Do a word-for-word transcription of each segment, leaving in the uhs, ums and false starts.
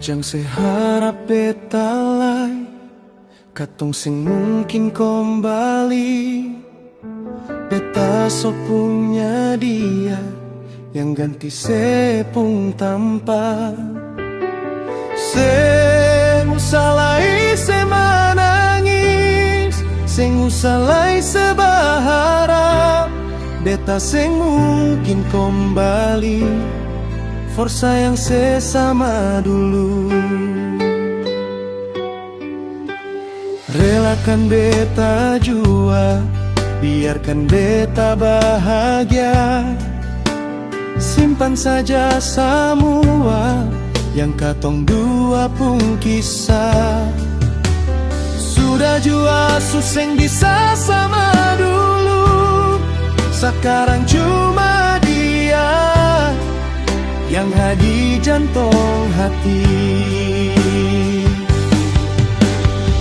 Jang se harap beta lai, katong seng mungkin kombali. Beta so punya Dia yang ganti se pung tampa. Seng usah lai se manangis, seng usah lai se baharap, beta seng mungkin kombali for sayang se sama dulu. Relakan beta jua, biarkan beta bahagia. Simpan saja samua yang katong dua pung kisah. Sudah jua su seng bisa sama dulu, sakarang cuma Dia yang hadir jantong hati.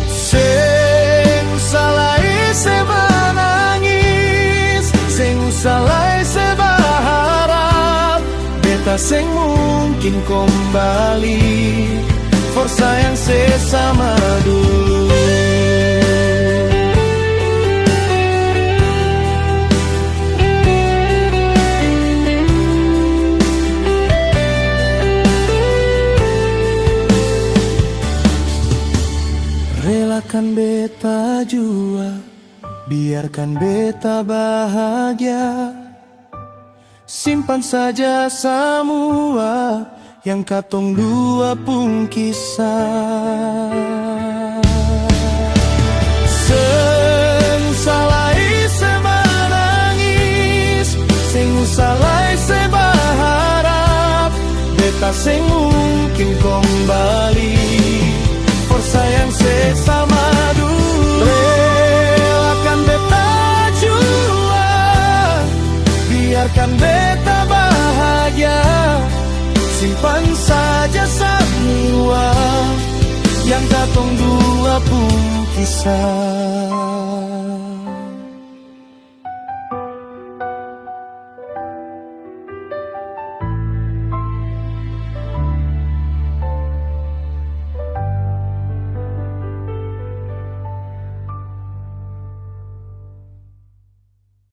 Seng usah lai se manangis, seng usah lai se baharap, beta seng mungkin kombali for sayang se sama dulu. Relakan beta jua, biarkan beta bahagia. Simpan saja samua yang katong dua pung kisah. Seng usah lai se manangis, seng usah lai se baharap, beta seng mungkin kombali for sayang se sama dulu. Relakan beta jua, biarkan beta bahagia. Simpan saja samua yang katong dua pung kisah.